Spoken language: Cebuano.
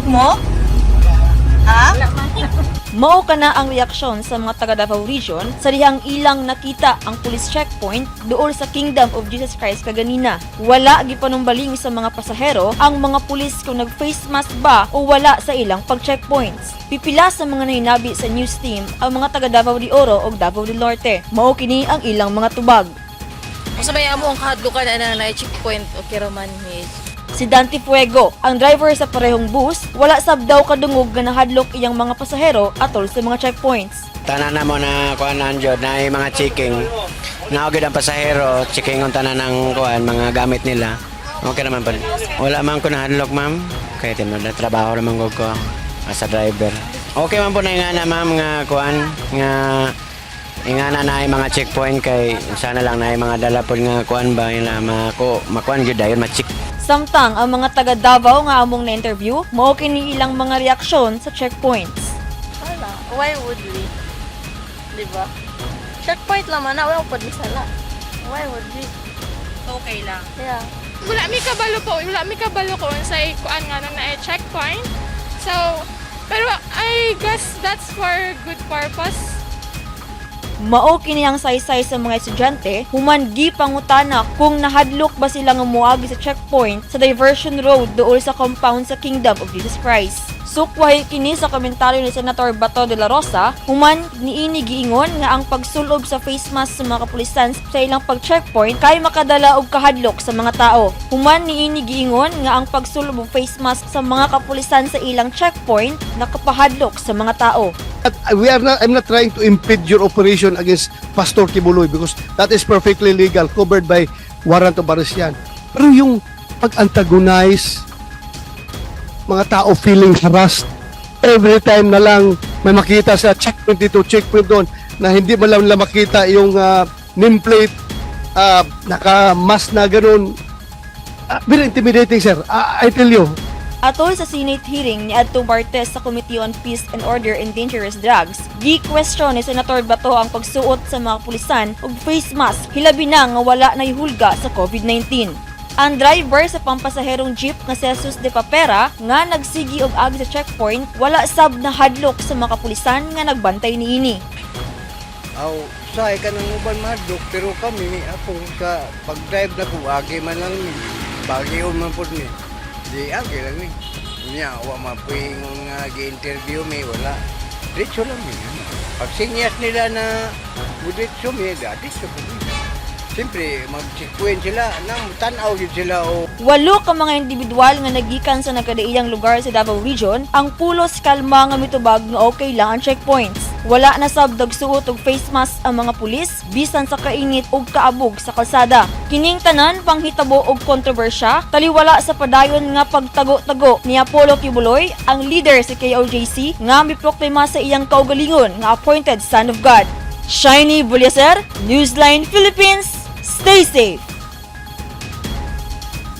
Mo? Ha? Mao kana ang reaksyon sa mga taga Davao Region sa dihang ilang nakita ang police checkpoint duol sa Kingdom of Jesus Christ kaganina. Wala gipanumbaling sa mga pasahero ang mga pulis kung nag-face mask ba o wala sa ilang pag-checkpoints. Pipila sa mga nahinabi sa news team ang mga taga Davao de Oro ug Davao del Norte. Mao kini ang ilang mga tubag. Kung sa may amo ang kahadlukan ana na checkpoint, okay raman ni. Si Dante Fuego, ang driver sa parehong bus, wala sab daw kadungog nga nahadlok iyang mga pasahero atol sa mga checkpoints. Tanan na mo na kuan jud na yung mga checking. Naog ang pasahero, checking ang tanan ng kuan mga gamit nila. Okay naman pa. Wala man ko nahadlok, ma'am. Kay tinud na trabaho naman ko as a driver. Okay man po na nga na, ma'am, nga kuan nga ingana na yung mga checkpoint kay sana lang na yung mga dala po nga kuan ba ila mako makuan gyud dayon ma-check. Samtang ang mga taga Davao nga among na-interview, mao kini ilang mga reaksyon sa checkpoints. Wala. Why would we? Di ba? Checkpoint lang man na. Wala po sala. Why would we? Okay lang. Yeah. Wala mi kabalo po, wala mi kabalo ko unsay kuan nga nang naay checkpoint. So, pero I guess that's for good purpose. Mao kini ang saysay sa mga estudyante human gipangutana kung nahadlok ba sila nga moagi sa checkpoint sa diversion road duol sa compound sa Kingdom of Jesus Christ. Sukwahi kini sa komentaryo ni Senator Bato de la Rosa human niini giingon nga ang pagsulob sa face mask sa mga kapulisan sa ilang pag-checkpoint kay makadala og kahadlok sa mga tao. Human niini giingon nga ang pagsulob og face mask sa mga kapulisan sa ilang checkpoint nakapahadlok sa mga tao. But we are not, I'm not trying to impede your operation against Pastor Quiboloy because that is perfectly legal, covered by warrant of arrest yan. Pero yung pag-antagonize, mga tao feeling harassed, every time na lang may makita sa checkpoint dito, checkpoint doon, na hindi man lang nila makita yung nameplate, naka-mask na ganun. Very intimidating, sir. I tell you. Atol sa Senate hearing ni adtong Martes sa Committee on Peace and Order and Dangerous Drugs, gi-question ni Senator Bato ang pagsuot sa mga pulisan og face mask hilabi na nga wala nay hulga sa COVID-19. Ang driver sa pampasaherong jeep nga si Jesus de Papera nga nagsigi og agi sa checkpoint, wala sab nahadlok sa mga kapulisan nga nagbantay niini. Aw, usahay ka ng uban mahadlok, pero kami, ako, sa pag-drive na ko, agi man lang ni. Bagion man po ni. Di, agi lang ni. Niya, wa man po yung gi-interview mi, wala. Diretso lang mi. Pag sinyas nila na diretso mi, da, diretso po mi. Siyempre, mag-checkpoint sila, nang tanaw yun sila o Walo ka mga individual nga nagikan sa nagkadaiyang lugar sa Davao Region ang pulos kalma nga mitubag nga okay lang ang checkpoints. Wala na sab nagsuot og face mask ang mga pulis bisan sa kainit ug kaabog sa kalsada. Kining tanan panghitabo og kontrobersya taliwala sa padayon nga pagtago-tago ni Apollo Quiboloy, ang leader sa KOJC nga miproklama sa iyang kaugalingon nga appointed son of God. Shiny Bulyaser, Newsline Philippines. Stay safe.